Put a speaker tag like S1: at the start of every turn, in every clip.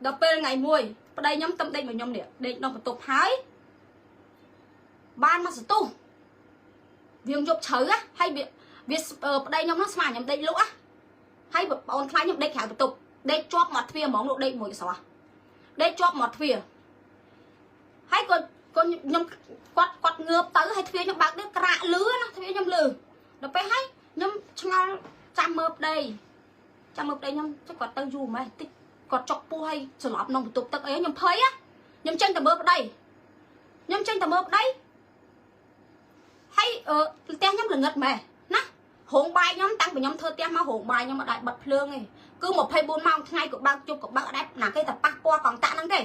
S1: ដល់ពេលថ្ងៃមួយប្តីខ្ញុំតំដេកមកខ្ញុំនេះដេកក្នុងបន្ទប់ហើយបានមកសន្ទុះវាយប់ជ្រៅណាហើយវាវាប្តីខ្ញុំនោះស្មានខ្ញុំដេកលក់ណាហើយបងអូនខ្លាចខ្ញុំដេកក្រៅបន្ទប់ដេកជាប់មាត់ទ្វារហ្មងលោកដេកមួយកស្រស់ដេកជាប់មាត់ទ្វារហើយក៏ក៏ខ្ញុំគាត់គាត់ងើបទៅហើយទ្វារខ្ញុំបើកទៅក្រាក់លឺណាទ្វារខ្ញុំលឺដល់ពេលហើយខ្ញុំឆ្ងល់ចាំមើលប្តីចាំមើលប្តីខ្ញុំចុះគាត់ទៅយូរម៉េចតិចគាត់ចុកពោះហើយស្លាប់ក្នុងបន្ទប់ទឹកអីខ្ញុំភ័យណាខ្ញុំចេញទៅមើលប្តីខ្ញុំចេញទៅមើលប្តីហើយអឺផ្ទះខ្ញុំល្ងឹតម៉េះណារោងបាយខ្ញុំតាំងពីខ្ញុំធ្វើផ្ទះមករោងបាយខ្ញុំអត់ដែលបិទភ្លើងទេគឺ24ម៉ោងថ្ងៃក៏បើកជប់ក៏បើកអត់ដែលណាគេតែប៉ះពាល់កងតាក់ហ្នឹងទេ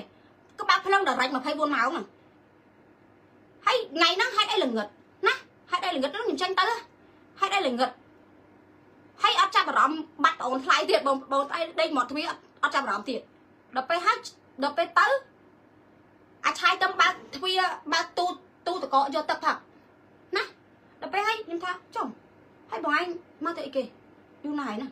S1: គឺបើកភ្លើងដល់រ៉ាច់24ម៉ោងហ្នឹងហើយថ្ងៃហ្នឹងហេតុអីល្ងឹតណាហេតុអីល្ងឹតហ្នឹងខ្ញុំចេញទៅហេតុអីល្ងឹតហើយអត់ចាប់អារម្មណ៍បាត់បងថ្លៃទៀតបងបងថ្លៃដេកមកទ្វារអត់ចាប់អារម្មណ៍ទៀតដល់ពេលហើយដល់ពេលទៅអាឆាយទៅបើកទ្វារបើកទូទូតកកយកទឹកផឹកណាដល់ពេលហើយខ្ញុំថាចំហើយបងឯងមកទៅអីគេយូរណាស់ហើយណា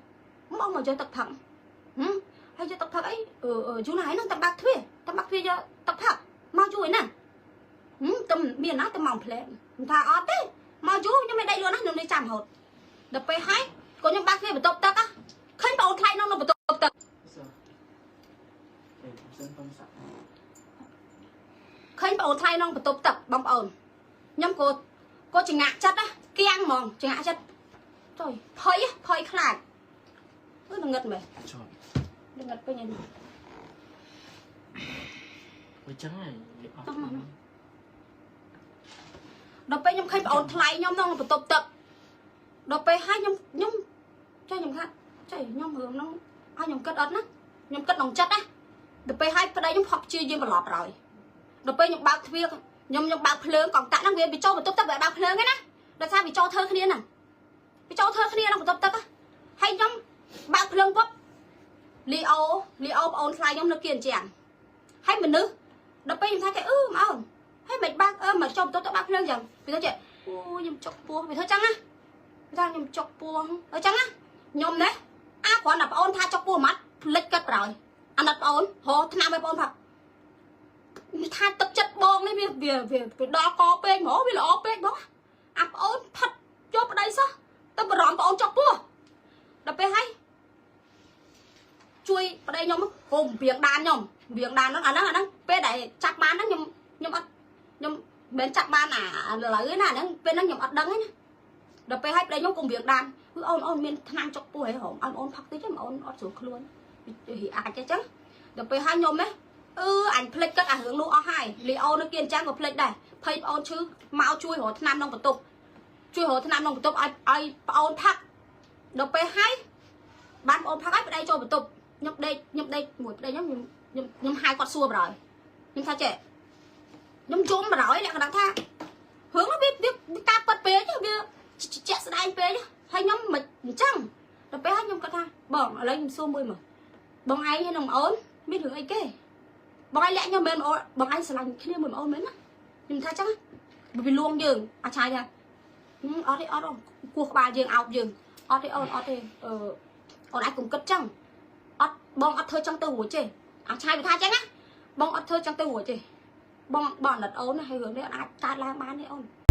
S1: មកមកយកទឹកផឹកហឹមហើយយកទឹកផឹកអីអឺយូរណាស់ហើយហ្នឹងតែបើកទ្វារតែបើកទ្វារយកទឹកផឹកមកយូរហើយណាហឹមតែមានណាតែមកផ្លែខ្ញុំថាអត់ទេមកយូរខ្ញុំមិនដេកលឿនណាខ្ញុំនេះចាំរហូតដល់ពេលហើយក៏ខ្ញុំបើកទ្វារបន្ទប់ទឹកឃើញបងអូនថ្លៃក្នុងបន្ទប់ទឹក
S2: សិនបងសាក់
S1: ឃើញបងអូនថ្លៃក្នុងបន្ទប់ទឹកបងប្អូនខ្ញុំក៏ក៏ចងាក់ចិត្តណាគៀងហ្មងចងាក់ចិត្តចុយភ័យភ័យខ្លាចអឺងឹតមែន
S2: ជាប់
S1: ងឹតពេញហ្នឹង
S2: វាចឹងហើយវាអត់
S1: តោះមកដល់ពេលខ្ញុំឃើញបងអូនថ្លៃខ្ញុំក្នុងបន្ទប់ទឹកដល់ពេលហើយខ្ញុំខ្ញុំចេះខ្ញុំថាចេះខ្ញុំរឿងហ្នឹងឲ្យខ្ញុំគិតអត់ណាខ្ញុំគិតក្នុងចិត្តណាដល់ពេលហើយប្តីខ្ញុំផឹកព្យាយាមប្រឡប់ហើយដល់ពេលខ្ញុំបើកទ្វារខ្ញុំខ្ញុំបើកភ្លើងកងតាក់ហ្នឹងវាវាចូលបន្ទប់ទឹកវាបើកភ្លើងហ្នឹងណាដោយសារវាចូលធ្វើគ្នាហ្នឹងវាចូលធ្វើគ្នាក្នុងបន្ទប់ទឹកហើយខ្ញុំបើកភ្លើងពុបលីអូលីអូបងអូនថ្លៃខ្ញុំនៅគៀនជាងហើយមនុស្សដល់ពេលខ្ញុំថាគេអឺមកអូនហើយមិនបើកអឺមកចូលបន្ទប់ទឹកបើកភ្លើងចឹងវាទៅចេះអូខ្ញុំចុកពោះវាធ្វើចឹងណាវាថាខ្ញុំចុកពោះអញ្ចឹងណាខ្ញុំណាអាគ្រាន់តែបងអូនថាចុកពោះម៉ាត់ភ្លេចកាត់ប្រហើយអាណិតបងអូនរកថ្នាំឲ្យបងអូនផឹកថាទឹកចិត្តបងនេះវាវាវាដល់កពេកហ្មងវាល្អពេកហ្មងអាបងអូនផិតយកប្តីសោះទៅបារម្ភបងអូនចុកពោះដល់ពេលហើយជួយប្តីខ្ញុំកុំវៀងដានខ្ញុំវៀងដានហ្នឹងអាហ្នឹងអាហ្នឹងពេលដែលចាប់បានហ្នឹងខ្ញុំខ្ញុំអត់ខ្ញុំមិនចាប់បានអាឥឡូវទេណាហ្នឹងពេលហ្នឹងខ្ញុំអត់ដឹងទេណាដល់ពេលហើយប្តីខ្ញុំកុំវៀងដានគឺអូនអូនមានថ្នាំចុកពោះហីហងអូនអូនផឹកតិចទេអូនអត់ស្រួលខ្លួនអាចទេចឹងដល់ពេលហើយខ្ញុំណាអឺអញភ្លេចគិតអារឿងនោះអស់ហើយលីអូនៅគៀនចាំងក៏ភ្លេចដែរភ័យប្អូនឈឺមកជួយរកថ្នាំក្នុងបន្ទប់ជួយរកថ្នាំក្នុងបន្ទប់ឲ្យឲ្យប្អូនផឹកដល់ពេលហើយបានប្អូនផឹកហើយប្តីចូលបន្ទប់ខ្ញុំដេកខ្ញុំដេកមួយប្តីខ្ញុំខ្ញុំខ្ញុំហៅគាត់សួរបណ្ដោយខ្ញុំថាចេះខ្ញុំជុំបណ្ដោយលក្ខណៈថារឿងនោះវាវាការប៉ັດពេកវាជាក់ស្ដែងពេកហើយខ្ញុំមិនអញ្ចឹងដល់ពេលហើយខ្ញុំគាត់ថាបងឥឡូវខ្ញុំសួរមួយមើលបងឯងហើយនឹងប្អូនមានរឿងអីគេបងឯងលាក់ខ្ញុំមែនបងបងឯងស្រឡាញ់គ្នាមួយប្អូនមែនណាខ្ញុំថាចឹងវាលួងយើងអាឆាយថាអត់ទេអត់គោះក្បាលយើងអោបយើងអត់ទេអូនអត់ទេអឺអូនឯងកុំគិតចឹងអត់បងអត់ធ្វើចឹងទៅរួចទេអាឆាយវាថាចឹងណាបងអត់ធ្វើចឹងទៅរួចទេបងបងអាណិតអូនណាហើយរឿងនេះអត់អាចកើតឡើងបានទេអូន។